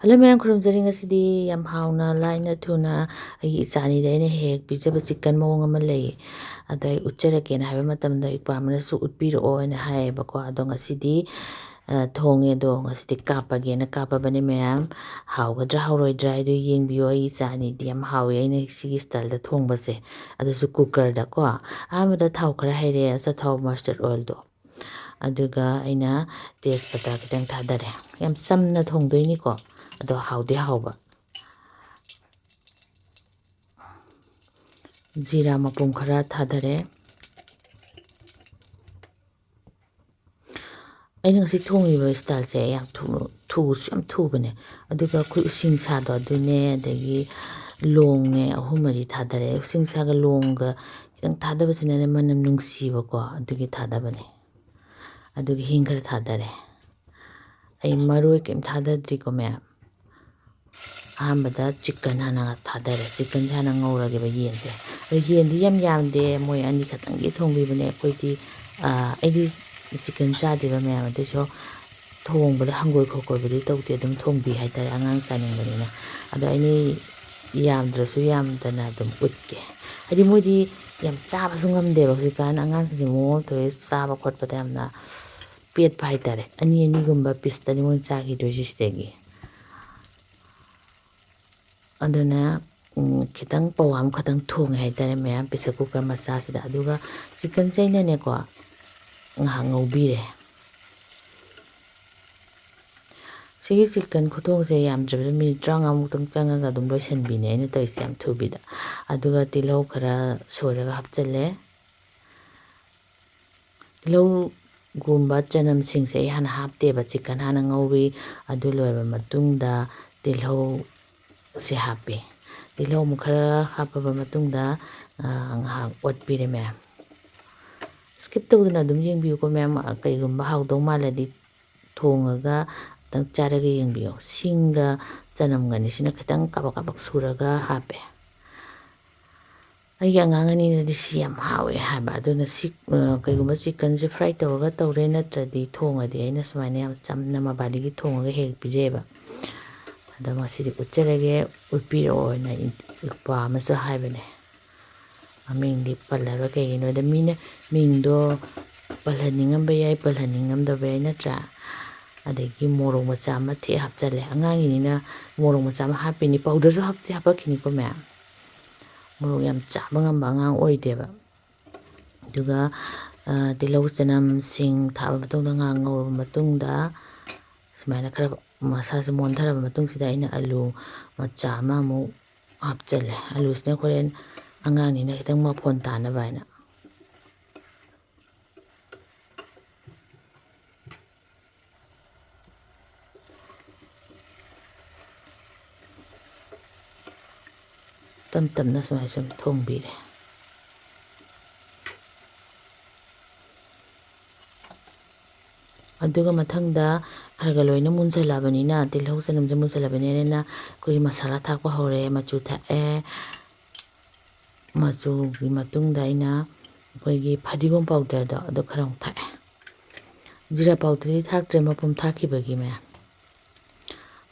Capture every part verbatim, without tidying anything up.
Hello ꯃꯌꯥꯝ, ꯈꯨꯔꯨꯝꯖꯔꯤ꯫ ꯉꯁꯤꯗꯤ ꯌꯥꯝ ꯍꯥꯎꯅ, ꯂꯥꯏꯅ, ꯊꯨꯅ ꯑꯩꯒꯤ ꯏꯆꯥꯅꯤꯗ ꯑꯩꯅ ꯍꯦꯛ ꯍꯦꯛ ꯄꯤꯖꯕ ꯆꯤꯛꯀꯟ ꯃꯑꯣꯡ ꯑꯃ ꯂꯩ꯫ ꯑꯗꯣ ꯑꯩ ꯎꯠꯆꯔꯛꯀꯦꯅ ꯍꯥꯏꯕ ꯃꯇꯝꯗ, "ꯏꯄꯥꯝꯃꯅꯁꯨ ꯎꯠꯄꯤꯔꯛꯑꯣ" ꯍꯥꯏꯅ ꯍꯥꯏꯌꯦꯕꯀꯣ꯫ ꯑꯗꯣ ꯉꯁꯤꯗꯤ, ꯑ, ꯊꯣꯡꯉꯦ꯫ ꯑꯗꯣ ꯉꯁꯤꯗꯤ ꯀꯥꯞꯄꯒꯦꯅ ꯀꯥꯞꯄꯕꯅꯦ ꯃꯌꯥꯝ꯫ ꯍꯥꯎꯒꯗ꯭ꯔꯥ ꯍꯥꯎꯔꯣꯏꯗ꯭ꯔꯥ ꯍꯥꯏꯗꯣ ꯌꯦꯡꯕꯤꯌꯣ꯫ ꯑꯩꯒꯤ ꯏꯆꯥꯅꯤꯗꯤ ꯌꯥꯝ ꯍꯥꯎꯋꯦ ꯑꯩꯅ ꯁꯤꯒꯤ ꯁ꯭ꯇꯥꯏꯜꯗ ꯊꯣꯡꯕꯁꯦ꯫ ꯑꯗꯨꯁꯨ ꯀꯨꯀꯔꯗꯀꯣ꯫ ꯑꯍꯥꯟꯕꯗ ꯊꯥꯎ ꯈꯔ ꯍꯩꯔꯦ, ꯑꯆꯥꯊꯥꯎ, ꯃꯁꯇꯔꯗ ꯑꯣꯏꯜꯗꯣ꯫ ꯑꯗꯨꯒ ꯑꯩꯅ ꯇꯦꯖꯄꯇꯥ ꯈꯤꯇꯪ ꯊꯥꯗꯔꯦ꯫ ꯌꯥꯝ ꯆꯝꯅ ꯊꯣꯡꯗꯣꯏꯅꯤꯀꯣ, ꯑꯗꯣ ꯍꯥꯎꯗꯤ ꯍꯥꯎꯕ꯫ ꯖꯤꯔꯥ ꯃꯄꯨꯝ ꯈꯔ ꯊꯥꯗꯔꯦ꯫ ꯑꯩꯅ ꯉꯁꯤ ꯊꯣꯡꯉꯤꯕ ꯁ꯭ꯇꯥꯏꯜꯁꯦ ꯌꯥꯝ ꯊꯨ-, ꯊꯨꯁꯨ ꯌꯥꯝ ꯊꯨꯕꯅꯦ꯫ ꯑꯗꯨꯒ ꯑꯩꯈꯣꯏ ꯎꯁꯤꯡꯁꯥꯗꯣ ꯑꯗꯨꯅꯦ, ꯑꯗꯒꯤ ꯂꯣꯡꯅꯦ, ꯑꯍꯨꯝ ꯃꯔꯤ ꯊꯥꯗꯔꯦ꯫ ꯎꯁꯤꯡꯁꯥꯒ ꯂꯣꯡꯒ ꯈꯤꯇꯪ ꯊꯥꯗꯕꯁꯤꯅꯅꯦ ꯃꯅꯝ ꯅꯨꯡꯁꯤꯕꯀꯣ, ꯑꯗꯨꯒꯤ ꯊꯥꯗꯕꯅꯦ꯫ ꯑꯗꯨꯒ ꯍꯤꯡ ꯈꯔ ꯊꯥꯗꯔꯦ꯫ ꯑꯩ ꯃꯔꯣꯏ ꯀꯩꯝ ꯊꯥꯗꯗ꯭ꯔꯤꯀꯣ ꯃꯌꯥꯝ꯫ ꯑꯍꯥꯟꯕꯗ ꯆꯤꯛꯀꯟ ꯍꯥꯟꯅ ꯊꯥꯗꯔꯦ꯫ ꯆꯤꯛꯀꯟꯁꯦ ꯍꯥꯟꯅ ꯉꯧꯔꯒꯦꯕ ꯌꯦꯟꯁꯦ꯫ ꯑꯗꯣ ꯌꯦꯟꯗꯤ ꯌꯥꯝ ꯌꯥꯝꯗꯦ, ꯃꯣꯏ ꯑꯅꯤ ꯈꯛꯇꯪꯒꯤ ꯊꯣꯡꯕꯤꯕꯅꯦ꯫ ꯑꯩꯈꯣꯏꯗꯤ, ꯑ, ꯑꯩꯗꯤ ꯆꯤꯛꯀꯟ ꯆꯥꯗꯦꯕ ꯃꯌꯥꯝ, ꯑꯗꯨꯏꯁꯨ ꯊꯣꯡꯕꯗ ꯍꯪꯒꯣꯏ ꯈꯣꯠꯀꯣꯏꯕꯗꯤ ꯇꯧꯗꯦ, ꯑꯗꯨꯝ ꯊꯣꯡꯕꯤ ꯍꯥꯏꯇꯥꯔꯦ ꯑꯉꯥꯡ ꯆꯥꯅꯤꯡꯕꯅꯤꯅ꯫ ꯑꯗꯣ ꯑꯩꯅ ꯌꯥꯝꯗ꯭ꯔꯁꯨ ꯌꯥꯝꯗꯅ ꯑꯗꯨꯝ ꯎꯠꯀꯦ꯫ ꯍꯥꯏꯗꯤ ꯃꯣꯏꯗꯤ ꯌꯥꯝ ꯆꯥꯕꯁꯨ ꯉꯝꯗꯦꯕ ꯍꯧꯖꯤꯛꯀꯥꯟ ꯑꯉꯥꯡꯁꯤꯡꯁꯦ, ꯃꯑꯣꯡ ꯑꯃ ꯇꯧꯋꯦ, ꯆꯥꯕ ꯈꯣꯠꯄꯗ ꯌꯥꯝꯅ ꯄꯦꯠꯄ ꯍꯥꯏꯇꯥꯔꯦ꯫ ꯑꯅꯤ ꯑꯅꯤꯒꯨꯝꯕ ꯄꯤꯁꯇꯅꯤ ꯃꯣꯏꯅ ꯆꯥꯈꯤꯗꯣꯏꯁꯦ ꯁꯤꯗꯒꯤ꯫ ꯑꯗꯨꯅ, ꯎꯝ, ꯈꯤꯇꯪ ꯄꯋꯥ ꯑꯃꯈꯛꯇꯪ ꯊꯣꯡꯉꯦ ꯍꯥꯏꯇꯥꯔꯦ ꯃꯌꯥꯝ, ꯄ꯭ꯔꯦꯁꯔ ꯀꯨꯀꯔ ꯃꯆꯥꯁꯤꯗ꯫ ꯑꯗꯨꯒ ꯆꯤꯛꯀꯟꯁꯦ ꯑꯩꯅꯅꯦꯀꯣ, ꯉꯥꯏꯍꯥꯛ ꯉꯧꯕꯤꯔꯦ꯫ ꯁꯤꯒꯤ ꯆꯤꯛꯀꯟ ꯈꯨꯊꯣꯡꯁꯦ ꯌꯥꯝꯗ꯭ꯔꯕꯗ ꯃꯤꯅꯤꯠ ꯇꯔꯥꯃꯉꯥꯃꯨꯛꯇꯪ ꯆꯪꯉꯒ ꯑꯗꯨꯝ ꯂꯣꯏꯁꯤꯟꯕꯤꯅꯦ ꯑꯩꯅ ꯇꯧꯔꯤꯁꯦ, ꯌꯥꯝ ꯊꯨꯕꯤꯗ꯫ ꯑꯗꯨꯒ ꯇꯤꯜꯍꯧ ꯈꯔ ꯁꯣꯏꯔꯒ ꯍꯥꯞꯆꯤꯜꯂꯦ꯫ ꯇꯤꯜꯍꯧꯒꯨꯝꯕ ꯆꯅꯝꯁꯤꯡꯁꯦ ꯑꯩ ꯍꯥꯟꯅ ꯍꯥꯞꯇꯦꯕ, ꯆꯤꯛꯀꯟ ꯍꯥꯟꯅ ꯉꯧꯏ꯫ ꯑꯗꯨ ꯂꯣꯏꯔꯕ ꯃꯇꯨꯡꯗ ꯇꯤꯜꯍꯧꯁꯦ ꯍꯥꯞꯄꯤ꯫ ꯇꯤꯜꯍꯧ ꯑꯃꯨꯛ ꯈꯔ ꯍꯥꯞꯄꯕ ꯃꯇꯨꯡꯗ, ꯑ, ꯉꯥꯏꯍꯥꯛ ꯑꯣꯠꯄꯤꯔꯦ ꯃꯌꯥꯝ꯫ Skip ꯇꯧꯗꯅ ꯑꯗꯨꯝ ꯌꯦꯡꯕꯤꯌꯨꯀꯣ ꯃꯌꯥꯝ, ꯀꯩꯒꯨꯝꯕ ꯍꯥꯎꯗꯧ ꯃꯥꯜꯂꯗꯤ ꯊꯣꯡꯉꯒ ꯑꯝꯇꯪ ꯆꯥꯔꯒ ꯌꯦꯡꯕꯤꯌꯨ꯫ ꯁꯤꯡꯒ ꯆꯅꯝꯒꯅꯤ ꯁꯤꯅ ꯈꯤꯇꯪ ꯀꯥꯕꯛ ꯀꯥꯕꯛ ꯁꯨꯔꯒ ꯍꯥꯞꯄꯦ꯫ ꯑꯩꯒꯤ ꯑꯉꯥꯡ ꯑꯅꯤꯅꯗꯤ ꯁꯤ ꯌꯥꯝ ꯍꯥꯎꯋꯦ ꯍꯥꯏꯕ꯫ ꯑꯗꯨꯅ ꯁꯤ, ꯑ, ꯀꯩꯒꯨꯝꯕ ꯆꯤꯛꯀꯟꯁꯦ ꯐ꯭ꯔꯥꯏ ꯇꯧꯔꯒ ꯇꯧꯔꯦ, ꯅꯠꯇ꯭ꯔꯗꯤ ꯊꯣꯡꯉꯗꯤ ꯑꯩꯅ ꯁꯨꯃꯥꯏꯅ ꯌꯥꯝ ꯆꯝꯅ ꯃꯕꯥꯅꯤꯒꯤ ꯊꯣꯡꯉꯒ ꯍꯦꯛ ꯄꯤꯖꯩꯑꯕ꯫ ꯑꯗꯣ ꯉꯁꯤꯗꯤ ꯎꯠꯆꯔꯒꯦ, ꯎꯠꯄꯤꯔꯛꯑꯣꯅ ꯏꯄ꯭ꯋꯥ ꯑꯃꯁꯨ ꯍꯥꯏꯕꯅꯦ꯫ ꯃꯃꯤꯡꯗꯤ ꯄꯜꯂꯔꯣꯏ, ꯀꯩꯒꯤꯅꯣꯗ ꯃꯤꯅ ꯃꯤꯡꯗꯣ ꯄꯜꯍꯟꯅꯤꯡꯉꯝꯕ ꯌꯥꯏ, ꯄꯜꯍꯟꯅꯤꯡꯉꯝꯗꯕ ꯌꯥꯏ, ꯅꯠꯇ꯭ꯔꯥ? ꯑꯗꯒꯤ ꯃꯣꯔꯣꯛ ꯃꯆꯥ ꯑꯃ ꯊꯦꯛ ꯍꯥꯞꯆꯜꯂꯦ꯫ ꯑꯉꯥꯡꯒꯤꯅꯤꯅ ꯃꯣꯔꯣꯛ ꯃꯆꯥ ꯑꯃ ꯍꯥꯞꯄꯤꯅꯤ, powderꯁꯨ ꯍꯥꯞꯇꯤ ꯍꯥꯞꯄꯛꯈꯤꯅꯤꯀꯣ ꯃꯌꯥꯝ꯫ ꯃꯣꯔꯣꯛ ꯌꯥꯝ ꯆꯥꯕ ꯉꯝꯕ ꯑꯉꯥꯡ ꯑꯣꯏꯗꯦꯕ꯫ ꯑꯗꯨꯒ, ꯑ, ꯇꯤꯜꯍꯧ, ꯆꯅꯝ, ꯁꯤꯡ ꯊꯥꯛꯑꯕ ꯃꯇꯨꯡꯗ, ꯉꯥ ꯉꯧꯔꯕ ꯃꯇꯨꯡꯗ, ꯁꯨꯃꯥꯏꯅ ꯈꯔ ꯃꯁꯥꯁꯦ ꯃꯣꯟꯊꯔꯕ ꯃꯇꯨꯡꯁꯤꯗ, ꯑꯩꯅ ꯑꯂꯨ ꯃꯆꯥ ꯑꯃꯃꯨꯛ ꯍꯥꯞꯆꯜꯂꯦ꯫ ꯑꯂꯨꯁꯤꯅ ꯍꯣꯔꯦꯟ ꯑꯉꯥꯡꯅꯤꯅ ꯈꯤꯇꯪ ꯃꯐꯣꯟ ꯇꯥꯅꯕ ꯍꯥꯏꯅ꯫ ꯇꯞ ꯇꯞꯅ ꯁꯨꯃꯥꯏ ꯁꯨꯝ ꯊꯣꯡꯕꯤꯔꯦ꯫ ꯑꯗꯨꯒ ꯃꯊꯪꯗ ꯈꯔ ꯈꯔ ꯂꯣꯏꯅ ꯃꯨꯟꯁꯜꯂꯛꯑꯕꯅꯤꯅ, ꯇꯤꯜꯍꯧ ꯆꯅꯝꯁꯦ ꯃꯨꯟꯁꯜꯂꯕꯅꯤꯅ, ꯑꯩꯈꯣꯏꯒꯤ ꯃꯁꯥꯂꯥ ꯊꯥꯛꯄ ꯍꯧꯔꯦ꯫ ꯃꯆꯨ ꯊꯥꯛꯑꯦ꯫ ꯃꯆꯨꯒꯤ ꯃꯇꯨꯡꯗ ꯑꯩꯅ ꯑꯩꯈꯣꯏꯒꯤ ꯐꯗꯤꯒꯣꯝ powderꯗꯣ ꯑꯗꯨ ꯈꯔ ꯑꯃꯨꯛ ꯊꯥꯛꯑꯦ꯫ ꯖꯤꯔꯥ powderꯗꯤ ꯊꯥꯛꯇ꯭ꯔꯦ, ꯃꯄꯨꯝ ꯊꯥꯛꯈꯤꯕꯒꯤ ꯃꯌꯥꯝ꯫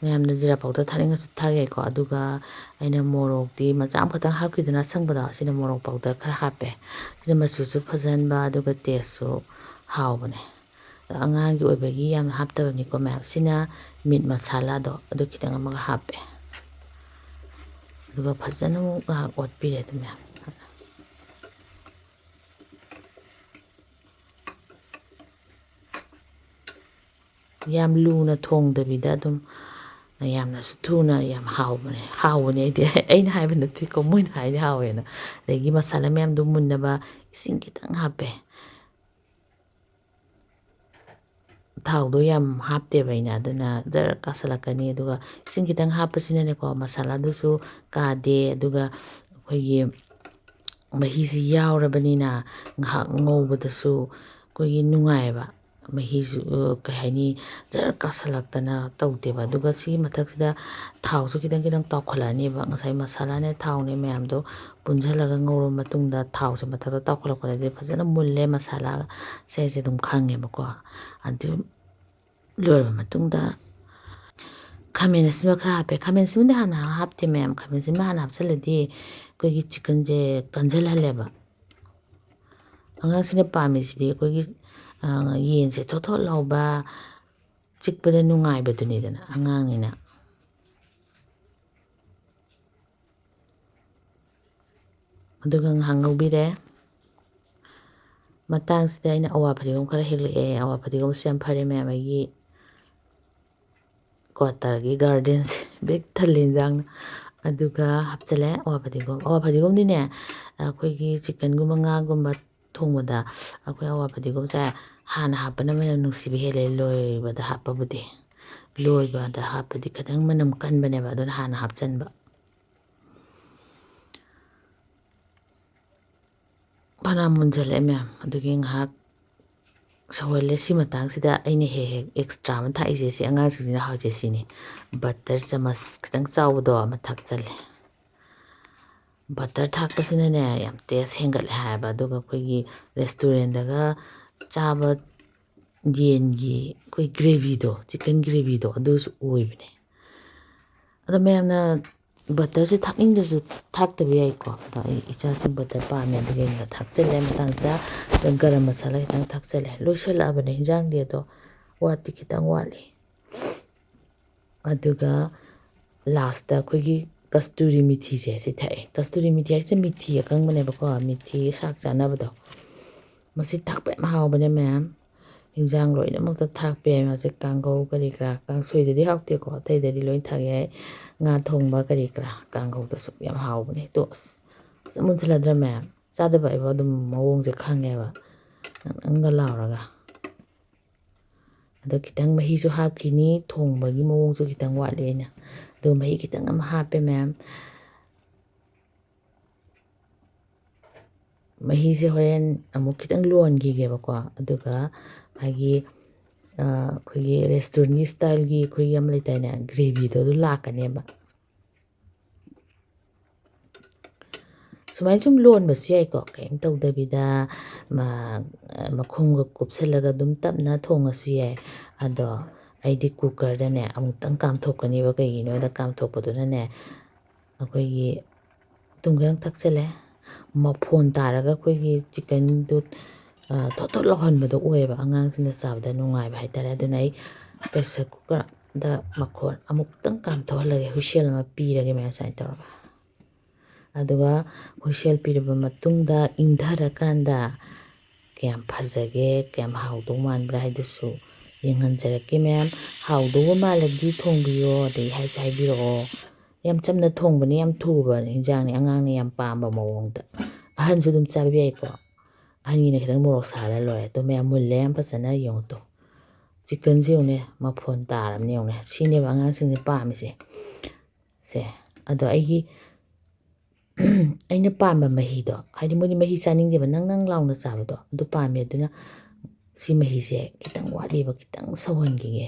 ꯃꯌꯥꯝꯅ ꯖꯤꯔꯥ powder ꯊꯥꯛꯅꯤꯡꯉꯁꯨ ꯊꯥꯛ ꯌꯥꯏꯀꯣ꯫ ꯑꯗꯨꯒ ꯑꯩꯅ ꯃꯣꯔꯣꯛꯇꯤ ꯃꯆꯥ ꯑꯃꯈꯛꯇꯪ ꯍꯥꯞꯈꯤꯗꯅ ꯑꯁꯪꯕꯗꯣ, ꯁꯤꯅ ꯃꯣꯔꯣꯛ powder ꯈꯔ ꯍꯥꯞꯄꯦ꯫ ꯁꯤꯅ ꯃꯆꯨꯁꯨ ꯐꯖꯍꯟꯕ, ꯑꯗꯨꯒ tasteꯁꯨ ꯍꯥꯎꯕꯅꯦ꯫ ꯑꯗꯣ ꯑꯉꯥꯡꯒꯤ ꯑꯣꯏꯕꯒꯤ ꯌꯥꯝꯅ ꯍꯥꯞꯇꯕꯅꯤꯀꯣ ꯃꯌꯥꯝ꯫ ꯁꯤꯅ meat ꯃꯁꯥꯂꯥꯗꯣ ꯑꯗꯨ ꯈꯤꯇꯪ ꯑꯃꯒ ꯍꯥꯞꯄꯦ꯫ ꯑꯗꯨꯒ ꯐꯖꯅ ꯑꯃꯨꯛ ꯉꯥꯏꯍꯥꯛ ꯑꯣꯠꯄꯤꯔꯦ ꯑꯗꯨ ꯃꯌꯥꯝ꯫ ꯌꯥꯝ ꯂꯨꯅ ꯊꯣꯡꯗꯕꯤꯗ ꯑꯗꯨꯝ ꯌꯥꯝꯅꯁꯨ ꯊꯨꯅ ꯌꯥꯝ ꯍꯥꯎꯕꯅꯦ꯫ ꯍꯥꯎꯕꯅꯦ ꯑꯩꯗꯤ, ꯑꯩꯅ ꯍꯥꯏꯕ ꯅꯠꯇꯦꯀꯣ, ꯃꯣꯏꯅ ꯍꯥꯏꯅꯦ ꯍꯥꯎꯋꯦꯅ꯫ ꯑꯗꯒꯤ ꯃꯁꯥꯂꯥ ꯃꯌꯥꯝꯗꯣ ꯃꯨꯟꯅꯕ ꯏꯁꯤꯡ ꯈꯤꯇꯪ ꯍꯥꯞꯄꯦ꯫ ꯊꯥꯎꯗꯣ ꯌꯥꯝ ꯍꯥꯞꯇꯦꯕ ꯑꯩꯅ, ꯑꯗꯨꯅ ꯖꯔ ꯀꯥꯁꯜꯂꯛꯀꯅꯤ꯫ ꯑꯗꯨꯒ ꯏꯁꯤꯡ ꯈꯤꯇꯪ ꯍꯥꯞꯄꯁꯤꯅꯅꯦꯀꯣ, ꯃꯁꯥꯂꯥꯗꯨꯁꯨ ꯀꯥꯗꯦ, ꯑꯗꯨꯒ ꯑꯩꯈꯣꯏꯒꯤ ꯃꯍꯤꯁꯤ ꯌꯥꯎꯔꯕꯅꯤꯅ ꯉꯥꯏꯍꯥꯛ ꯉꯧꯕꯗꯁꯨ ꯑꯩꯈꯣꯏꯒꯤ ꯅꯨꯡꯉꯥꯏꯌꯦꯕ꯫ ꯃꯍꯤꯁꯨ, ꯑ, ꯀꯩ ꯍꯥꯏꯅꯤ, ꯖꯔ ꯀꯥꯁꯜꯂꯛꯇꯅ ꯇꯧꯗꯦꯕ꯫ ꯑꯗꯨꯒ ꯁꯤꯒꯤ ꯃꯊꯛꯁꯤꯗ ꯊꯥꯎꯁꯨ ꯈꯤꯇꯪ ꯈꯤꯇꯪ ꯇꯥꯎꯈꯠꯂꯛꯑꯅꯦꯕ꯫ ꯉꯁꯥꯏ ꯃꯁꯥꯂꯥꯅꯦ ꯊꯥꯎꯅꯦ ꯃꯌꯥꯝꯗꯣ ꯄꯨꯟꯁꯤꯜꯂꯒ ꯉꯧꯔꯕ ꯃꯇꯨꯡꯗ ꯊꯥꯎꯁꯦ ꯃꯊꯛꯇ ꯇꯥꯎꯈꯠꯂꯛꯄꯗꯗꯤ ꯐꯖꯅ ꯃꯨꯜꯂꯦ ꯃꯁꯥꯂꯥꯁꯦ, ꯑꯩꯁꯦ ꯑꯗꯨꯝ ꯈꯪꯉꯦꯕꯀꯣ꯫ ꯑꯗꯨ ꯂꯣꯏꯔꯕ ꯃꯇꯨꯡꯗ ꯈꯥꯃꯦꯟ ꯑꯁꯤꯟꯕ ꯈꯔ ꯍꯥꯞꯄꯦ꯫ ꯈꯥꯃꯦꯟ ꯑꯁꯤꯟꯕꯗꯤ ꯍꯥꯟꯅ ꯍꯥꯞꯇꯦ ꯃꯌꯥꯝ꯫ ꯈꯥꯃꯦꯟ ꯑꯁꯤꯟꯕ ꯍꯥꯟꯅ ꯍꯥꯞꯆꯤꯜꯂꯗꯤ ꯑꯩꯈꯣꯏꯒꯤ chickenꯁꯦ ꯀꯟꯁꯤꯜꯍꯜꯂꯦꯕ꯫ ꯑꯉꯥꯡꯁꯤꯅ ꯄꯥꯝꯃꯤꯁꯤꯗꯤ ꯑꯩꯈꯣꯏꯒꯤ, ꯑ, ꯌꯦꯟꯁꯦ ꯊꯣꯠ ꯊꯣꯠ ꯂꯥꯎꯕ, ꯆꯤꯛꯄꯗ ꯅꯨꯡꯉꯥꯏꯕꯗꯨꯅꯤꯗꯅ ꯑꯉꯥꯡꯅꯤꯅ꯫ ꯑꯗꯨꯒ ꯉꯥꯏꯍꯥꯛ ꯉꯧꯕꯤꯔꯦ꯫ ꯃꯇꯥꯡꯁꯤꯗ ꯑꯩꯅ ꯑꯋꯥ ꯐꯗꯤꯒꯣꯝ ꯈꯔ ꯍꯦꯛꯂꯛꯑꯦ꯫ ꯑꯋꯥ ꯐꯗꯤꯒꯣꯝꯁꯦ ꯌꯥꯝ ꯐꯔꯦ ꯃꯌꯥꯝ, ꯑꯩꯒꯤ quarterꯒꯤ gardenꯁꯦ ꯕꯤꯛ ꯊꯜꯂꯦ ꯏꯟꯖꯥꯡꯅ꯫ ꯑꯗꯨꯒ ꯍꯥꯞꯆꯤꯜꯂꯦ ꯑꯋꯥ ꯐꯗꯤꯒꯣꯝ꯫ ꯑꯋꯥ ꯐꯗꯤꯒꯣꯝꯗꯤꯅꯦ, ꯑꯩꯈꯣꯏꯒꯤ chickenꯒꯨꯝꯕ, ꯉꯥꯒꯨꯝꯕ ꯊꯣꯡꯕꯗ ꯑꯩꯈꯣꯏ ꯑꯋꯥ ꯐꯗꯤꯒꯣꯝꯁꯦ ꯍꯥꯟꯅ ꯍꯥꯞꯄꯅ ꯃꯅꯝ ꯅꯨꯡꯁꯤꯕ ꯍꯦꯜꯂꯦ, ꯂꯣꯏꯕꯗ ꯍꯥꯞꯄꯕꯨꯗꯤ꯫ ꯂꯣꯏꯕꯗ ꯍꯥꯞꯄꯗꯤ ꯈꯤꯇꯪ ꯃꯅꯝ ꯀꯟꯕꯅꯦꯕ, ꯑꯗꯨꯅ ꯍꯥꯟꯅ ꯍꯥꯞꯆꯤꯟꯕ꯫ ꯐꯅꯌꯥꯝ ꯃꯨꯟꯖꯜꯂꯛꯑꯦ ꯃꯌꯥꯝ꯫ ꯑꯗꯨꯒꯤ ꯉꯥꯏꯍꯥꯛ ꯁꯧꯍꯜꯂꯦ꯫ ꯁꯤ ꯃꯇꯥꯡꯁꯤꯗ ꯑꯩꯅ ꯍꯦꯛ ꯍꯦꯛ extra ꯑꯃ ꯊꯥꯛꯏꯁꯦ, ꯁꯤ ꯑꯉꯥꯡꯁꯤꯡꯁꯤꯅ ꯍꯥꯎꯖꯩ ꯁꯤꯅꯤ, butter ꯆꯥꯃꯁ ꯈꯤꯇꯪ ꯆꯥꯎꯕꯗꯣ ꯑꯃ ꯊꯥꯛꯆꯜꯂꯦ꯫ Butter ꯊꯥꯛꯄꯁꯤꯅꯅꯦ ꯌꯥꯝ taste ꯍꯦꯟꯒꯠꯂꯦ ꯍꯥꯏꯌꯦꯕ꯫ ꯑꯗꯨꯒ ꯑꯩꯈꯣꯏꯒꯤ restaurantꯗꯒ ꯆꯥꯕ ꯌꯦꯟꯒꯤ ꯑꯩꯈꯣꯏ gravyꯗꯣ, chicken gravyꯗꯣ, ꯑꯗꯨꯁꯨ ꯑꯣꯏꯕꯅꯦ꯫ ꯑꯗꯣ ꯃꯌꯥꯝꯅ butterꯁꯦ ꯊꯥꯛꯅꯤꯡꯗ꯭ꯔꯁꯨ ꯊꯥꯛꯇꯕ ꯌꯥꯏꯀꯣ꯫ ꯑꯗꯣ ꯑꯩ ꯏꯆꯥꯁꯤꯡ butter ꯄꯥꯝꯃꯦ, ꯑꯗꯨꯒꯤ ꯑꯩꯅ ꯊꯥꯛꯆꯜꯂꯦ꯫ ꯃꯇꯥꯡꯁꯤꯗ ꯒꯔꯝ ꯃꯁꯥꯂꯥ ꯈꯤꯇꯪ ꯊꯥꯛꯆꯜꯂꯦ꯫ ꯂꯣꯏꯁꯜꯂꯛꯑꯕꯅꯦ ꯍꯤꯟꯖꯥꯡꯗꯤ, ꯑꯗꯣ ꯋꯥꯠꯇꯤ ꯈꯤꯇꯪ ꯋꯥꯠꯂꯤ꯫ ꯑꯗꯨꯒ lastꯇ ꯑꯩꯈꯣꯏꯒꯤ ꯀꯁꯇꯨꯔꯤ ꯃꯤꯊꯤꯁꯦ ꯁꯤ ꯊꯥꯛꯑꯦ꯫ ꯀꯁꯇꯨꯔꯤ ꯃꯤꯊꯤ ꯍꯥꯏꯁꯦ ꯃꯤꯊꯤ ꯑꯀꯪꯕꯅꯦꯕꯀꯣ, ꯃꯤꯊꯤ ꯁꯥꯛ ꯆꯥꯅꯕꯗꯣ꯫ ꯃꯁꯤ ꯊꯥꯛꯄ ꯌꯥꯝ ꯍꯥꯎꯕꯅꯦ ꯃꯌꯥꯝ꯫ ꯍꯤꯟꯖꯥꯡ ꯂꯣꯏꯅꯃꯛꯇ ꯊꯥꯛꯄ ꯌꯥꯏ ꯃꯥꯁꯦ꯫ ꯀꯥꯡꯒꯧ ꯀꯔꯤ ꯀꯔꯥ, ꯀꯥꯡꯁꯣꯏꯗꯗꯤ ꯍꯥꯎꯇꯦꯀꯣ, ꯑꯇꯩꯗꯗꯤ ꯂꯣꯏ ꯊꯥꯛ ꯌꯥꯏ꯫ ꯉꯥ ꯊꯣꯡꯕ ꯀꯔꯤ ꯀꯔꯥ, ꯀꯥꯡꯒꯧꯗꯁꯨ ꯌꯥꯝ ꯍꯥꯎꯕꯅꯦ꯫ ꯑꯗꯣ ꯑꯁ, ꯐꯖꯅ ꯃꯨꯟꯁꯤꯜꯂꯗ꯭ꯔꯥ ꯃꯌꯥꯝ? ꯆꯥꯗꯕ ꯑꯩꯕꯨ ꯑꯗꯨꯝ ꯃꯑꯣꯡꯁꯦ ꯈꯪꯉꯦꯕ, ꯅꯪ ꯅꯪꯒ ꯂꯥꯎꯔꯒ꯫ ꯑꯗꯣ ꯈꯤꯇꯪ ꯃꯍꯤꯁꯨ ꯍꯥꯞꯈꯤꯅꯤ, ꯊꯣꯡꯕꯒꯤ ꯃꯑꯣꯡꯁꯨ ꯈꯤꯇꯪ ꯋꯥꯠꯂꯤ ꯑꯩꯅ꯫ ꯑꯗꯣ ꯃꯍꯤ ꯈꯤꯇꯪ ꯑꯃ ꯍꯥꯞꯄꯦ ꯃꯌꯥꯝ꯫ ꯃꯍꯤꯁꯦ ꯍꯣꯔꯦꯟ ꯑꯃꯨꯛ ꯈꯤꯇꯪ ꯂꯣꯟꯈꯤꯒꯦꯕꯀꯣ, ꯑꯗꯨꯒ ꯃꯥꯒꯤ, ꯑ, ꯑꯩꯈꯣꯏꯒꯤ restaurantꯀꯤ styleꯒꯤ ꯑꯩꯈꯣꯏꯒꯤ ꯑꯃ ꯂꯩꯗꯥꯏꯅꯦ, gravyꯗꯣ ꯑꯗꯨ ꯂꯥꯛꯀꯅꯦꯕ꯫ ꯁꯨꯃꯥꯏꯅ ꯁꯨꯝ ꯂꯣꯟꯕꯁꯨ ꯌꯥꯏꯀꯣ, ꯀꯔꯤꯝ ꯇꯧꯗꯕꯤꯗ ꯃ-, ꯃꯈꯨꯝꯒ ꯀꯨꯞꯁꯜꯂꯒ ꯑꯗꯨꯝ ꯇꯞꯅ ꯊꯣꯡꯉꯁꯨ ꯌꯥꯏ꯫ ꯑꯗꯣ ꯑꯩꯗꯤ ꯀꯨꯀꯔꯗꯅꯦ ꯑꯃꯨꯛꯇꯪ ꯀꯥꯝꯊꯣꯛꯀꯅꯦꯕ꯫ ꯀꯩꯒꯤꯅꯣꯗ ꯀꯥꯝꯊꯣꯛꯄꯗꯨꯅꯅꯦ ꯑꯩꯈꯣꯏꯒꯤ ꯊꯨꯝ ꯈꯤꯇꯪ ꯊꯛꯆꯜꯂꯦ, ꯃꯐꯣꯟ ꯇꯥꯔꯒ ꯑꯩꯈꯣꯏꯒꯤ ꯆꯤꯛꯀꯟꯗꯨ ꯊꯣꯠ ꯊꯣꯠ ꯂꯥꯎꯍꯟꯕꯗꯣ ꯑꯣꯏꯌꯦꯕ, ꯑꯉꯥꯡꯁꯤꯡꯅ ꯆꯥꯕꯗ ꯅꯨꯡꯉꯥꯏꯕ ꯍꯥꯏꯇꯥꯔꯦ꯫ ꯑꯗꯨꯅ ꯑꯩ ꯄ꯭ꯔꯦꯁꯔ ꯀꯨꯀꯔꯗ ꯃꯈꯣꯟ ꯑꯃꯨꯛꯇꯪ ꯀꯥꯝꯊꯣꯛꯍꯜꯂꯒꯦ, ꯍꯨꯏꯁꯦꯜ ꯑꯃ ꯄꯤꯔꯒꯦ ꯃꯌꯥꯝ ꯁꯨꯃꯥꯏꯅ ꯇꯧꯔꯒ꯫ ꯑꯗꯨꯒ ꯍꯨꯏꯁꯦꯜ ꯄꯤꯔꯕ ꯃꯇꯨꯡꯗ ꯏꯪꯊꯔꯀꯥꯟꯗ ꯀꯌꯥꯝ ꯐꯖꯒꯦ, ꯀꯌꯥꯝ ꯍꯥꯎꯗꯧ ꯃꯥꯟꯕ꯭ꯔꯥ ꯍꯥꯏꯗꯨꯁꯨ ꯌꯦꯡꯍꯟꯖꯔꯛꯀꯦ ꯃꯌꯥꯝ꯫ ꯍꯥꯎꯗꯧꯕ ꯃꯥꯜꯂꯗꯤ ꯊꯣꯡꯕꯤꯌꯣ, ꯑꯗꯩ ꯍꯥꯏꯁꯨ ꯍꯥꯏꯕꯤꯔꯛꯑꯣ꯫ ꯌꯥꯝ ꯆꯝꯅ ꯊꯣꯡꯕꯅꯤ, ꯌꯥꯝ ꯊꯨꯕ ꯏꯟꯖꯥꯡꯅꯤ, ꯑꯉꯥꯡꯅ ꯌꯥꯝ ꯄꯥꯝꯕ ꯃꯑꯣꯡꯗ꯫ ꯑꯍꯟꯁꯨ ꯑꯗꯨꯝ ꯆꯥꯕ ꯌꯥꯏꯀꯣ꯫ ꯑꯍꯟꯒꯤꯅ ꯈꯤꯇꯪ ꯃꯣꯔꯣꯛ ꯁꯥꯍꯜꯂ ꯂꯣꯏꯔꯦ꯫ ꯑꯗꯣ ꯃꯌꯥꯝ ꯃꯨꯜꯂꯦ ꯌꯥꯝ ꯐꯖꯅ, ꯌꯦꯡꯉꯨ ꯇꯨ꯫ ꯆꯤꯛꯀꯟꯁꯦ ꯌꯦꯡꯉꯨꯅꯦ, ꯃꯐꯣꯟ ꯇꯥꯔꯕꯅꯦ ꯌꯦꯡꯉꯨꯅꯦ꯫ ꯁꯤꯅꯦꯕ ꯑꯉꯥꯡꯁꯤꯡꯅ ꯄꯥꯝꯃꯤꯁꯦ꯫ ꯁꯦ, ꯑꯗꯣ ꯑꯩꯒꯤ, ꯑꯩꯅ ꯄꯥꯝꯕ ꯃꯍꯤꯗꯣ, ꯍꯥꯏꯗꯤ ꯃꯣꯏꯗꯤ ꯃꯍꯤ ꯆꯥꯅꯤꯡꯗꯦꯕ, ꯅꯪ ꯅꯪ ꯂꯥꯎꯅ ꯆꯥꯕꯗꯣ ꯑꯗꯨ ꯄꯥꯝꯃꯦ꯫ ꯑꯗꯨꯅ ꯁꯤ ꯃꯍꯤꯁꯦ ꯈꯤꯇꯪ ꯋꯥꯠꯂꯤꯕ, ꯈꯤꯇꯪ ꯁꯧꯍꯟꯈꯤꯒꯦ꯫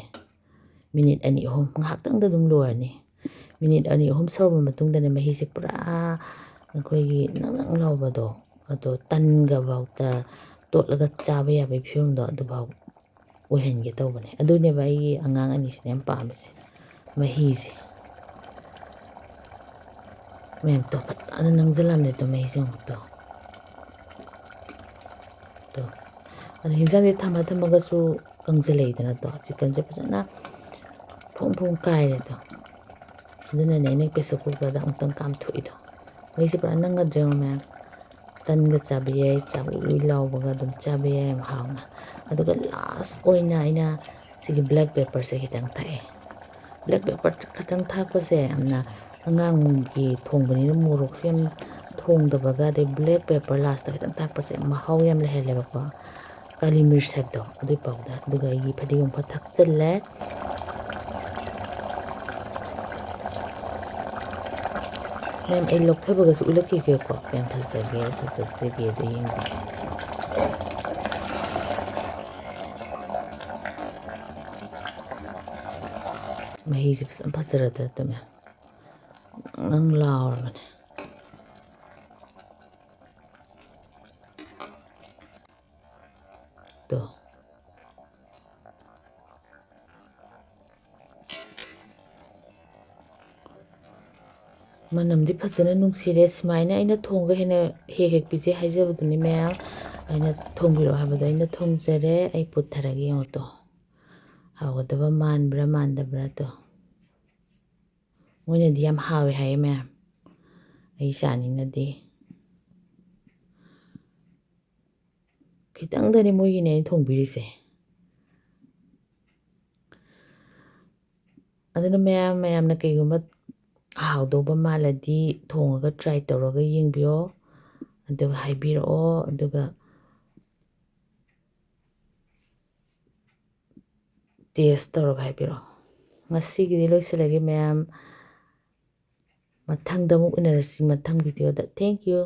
ꯃꯤꯅꯤꯠ ꯑꯅꯤ ꯑꯍꯨꯝ, ꯉꯥꯏꯍꯥꯛꯇꯪꯗ ꯑꯗꯨꯝ ꯂꯣꯏꯔꯅꯤ꯫ ꯃꯤꯅꯤꯠ ꯑꯅꯤ ꯑꯍꯨꯝ ꯁꯧꯔꯕ ꯃꯇꯨꯡꯗꯅꯦ ꯃꯍꯤꯁꯦ ꯄꯨꯔꯥ ꯑꯩꯈꯣꯏꯒꯤ ꯅꯪ ꯅꯪ ꯂꯥꯎꯕꯗꯣ, ꯑꯗꯣ ꯇꯟꯒ ꯐꯥꯎꯗ ꯇꯣꯠꯂꯒ ꯆꯥꯕ ꯌꯥꯕꯒꯤ ꯐꯤꯕꯝꯗꯣ ꯑꯗꯨꯐꯥꯎ ꯑꯣꯏꯍꯟꯒꯦ ꯇꯧꯕꯅꯦ꯫ ꯑꯗꯨꯅꯦꯕ ꯑꯩꯒꯤ ꯑꯉꯥꯡ ꯑꯅꯤꯁꯤꯅ ꯌꯥꯝ ꯄꯥꯝꯃꯤꯁꯦ, ꯃꯍꯤꯁꯦ꯫ ꯃꯌꯥꯝ ꯇꯣ ꯐꯖꯅ ꯅꯪꯁꯤꯜꯂꯝꯃꯦ ꯇꯣ, ꯃꯍꯤꯁꯦ ꯑꯃꯨꯛ ꯇꯣ꯫ ꯇꯣ꯫ ꯑꯗꯣ ꯍꯤꯟꯖꯥꯡꯁꯦ ꯊꯝꯃ ꯊꯝꯃꯒꯁꯨ ꯀꯪꯁꯤꯜꯂꯛꯏꯗꯅ ꯇꯣ꯫ ꯆꯤꯛꯀꯟꯁꯦ ꯐꯖꯅ ꯐꯣꯡ ꯐꯣꯡ ꯀꯥꯏꯔꯦ ꯇꯣ꯫ ꯑꯗꯨꯅꯅꯦ ꯑꯩꯅ ꯄ꯭ꯔꯦꯁꯔ ꯀꯨꯀꯔꯗ ꯑꯃꯨꯛꯇꯪ ꯀꯥꯝꯊꯣꯛꯏꯗꯣ꯫ ꯃꯍꯤꯁꯦ ꯄꯨꯔꯥ ꯅꯪꯒꯗ꯭ꯔꯣ ꯌꯦꯡꯉꯣ ꯃꯌꯥꯝ꯫ ꯇꯟꯒ ꯆꯥꯕ ꯌꯥꯏ, ꯆꯥꯛ ꯎꯏ ꯎꯏ ꯂꯥꯎꯕꯒ ꯑꯗꯨꯝ ꯆꯥꯕ ꯌꯥꯏ ꯌꯥꯝ ꯍꯥꯎꯅ꯫ ꯑꯗꯨꯒ ꯂꯥꯁ ꯑꯣꯏꯅ ꯑꯩꯅ ꯁꯤꯒꯤ ꯕ꯭ꯂꯦꯛ ꯄꯦꯄꯔꯁꯦ ꯈꯤꯇꯪ ꯊꯥꯛꯑꯦ꯫ ꯕ꯭ꯂꯦꯛ ꯄꯦꯄꯔ ꯈꯤꯇꯪ ꯊꯥꯛꯄꯁꯦ ꯌꯥꯝꯅ ꯑꯉꯥꯡꯒꯤ ꯊꯣꯡꯕꯅꯤꯅ ꯃꯣꯔꯣꯛꯁꯨ ꯌꯥꯝ ꯊꯣꯡꯗꯕꯒ, ꯑꯗꯩ ꯕ꯭ꯂꯦꯛ ꯄꯦꯄꯔ ꯂꯥꯁꯇ ꯈꯤꯇꯪ ꯊꯥꯛꯄꯁꯦ ꯃꯍꯥꯎ ꯌꯥꯝ ꯂꯩꯍꯜꯂꯦꯕꯀꯣ꯫ ꯀꯥꯂꯤ ꯃꯤꯔꯆ ꯍꯥꯏꯕꯗꯣ ꯑꯗꯨꯒꯤ ꯄꯥꯎꯗꯔ꯫ ꯑꯗꯨꯒ ꯑꯩꯒꯤ ꯐꯗꯤꯒꯣꯝ ꯈꯔ ꯊꯥꯛꯆꯜꯂꯦ꯫ ꯃꯌꯥꯝ, ꯑꯩ ꯂꯧꯊꯕꯒꯁꯨ ꯎꯠꯂꯛꯈꯤꯒꯦꯀꯣ, ꯀꯌꯥꯝ ꯐꯖꯒꯦ ꯐꯖꯗꯒꯦꯗꯣ ꯌꯦꯡꯕꯤꯌꯨ꯫ ꯃꯍꯤꯁꯦ ꯐꯖꯅ ꯐꯖꯔꯗ꯭ꯔꯥ ꯇꯣ ꯃꯌꯥꯝ? ꯅꯪ ꯅꯪ ꯂꯥꯎꯔꯕꯅꯦ꯫ ꯇꯣ꯫ ꯃꯅꯝꯗꯤ ꯐꯖꯅ ꯅꯨꯡꯁꯤꯔꯦ꯫ ꯁꯨꯃꯥꯏꯅ ꯑꯩꯅ ꯊꯣꯡꯉꯒ ꯍꯦꯟꯅ ꯍꯦꯛ ꯍꯦꯛ ꯄꯤꯖꯩ ꯍꯥꯏꯖꯕꯗꯨꯅꯤ ꯃꯌꯥꯝ꯫ ꯑꯩꯅ ꯊꯣꯡꯕꯤꯔꯛꯑꯣ ꯍꯥꯏꯕꯗꯣ ꯑꯩꯅ ꯊꯣꯡꯖꯔꯦ꯫ ꯑꯩ ꯄꯨꯊꯔꯒꯦ ꯌꯦꯡꯉꯣ ꯇꯣ꯫ ꯍꯥꯎꯒꯗꯕ ꯃꯥꯟꯕ꯭ꯔꯥ ꯃꯥꯟꯗꯕ꯭ꯔꯥ ꯇꯣ꯫ ꯃꯣꯏꯅꯗꯤ ꯌꯥꯝ ꯍꯥꯎꯋꯦ ꯍꯥꯏꯌꯦ ꯃꯌꯥꯝ꯫ ꯑꯩ ꯆꯥꯅꯤꯡꯅꯗꯤ꯫ ꯈꯤꯇꯪꯗꯅꯤ ꯃꯣꯏꯒꯤꯅꯦ ꯑꯩꯅ ꯊꯣꯡꯕꯤꯔꯤꯁꯦ꯫ ꯑꯗꯨꯅ ꯃꯌꯥꯝ, ꯃꯌꯥꯝꯅ ꯀꯩꯒꯨꯝꯕ ꯍꯥꯎꯗꯧꯕ ꯃꯥꯜꯂꯗꯤ ꯊꯣꯡꯉꯒ try ꯇꯧꯔꯒ ꯌꯦꯡꯕꯤꯌꯣ꯫ ꯑꯗꯨꯒ ꯍꯥꯏꯕꯤꯔꯛꯑꯣ꯫ ꯑꯗꯨꯒ taste ꯇꯧꯔꯒ ꯍꯥꯏꯕꯤꯔꯛꯑꯣ꯫ ꯉꯁꯤꯒꯤꯗꯤ ꯂꯣꯏꯁꯤꯜꯂꯒꯦ ꯃꯌꯥꯝ꯫ ꯃꯊꯪꯗ ꯑꯃꯨꯛ ꯎꯅꯔꯁꯤ, ꯃꯊꯪ videoꯗ꯫ Thank you꯫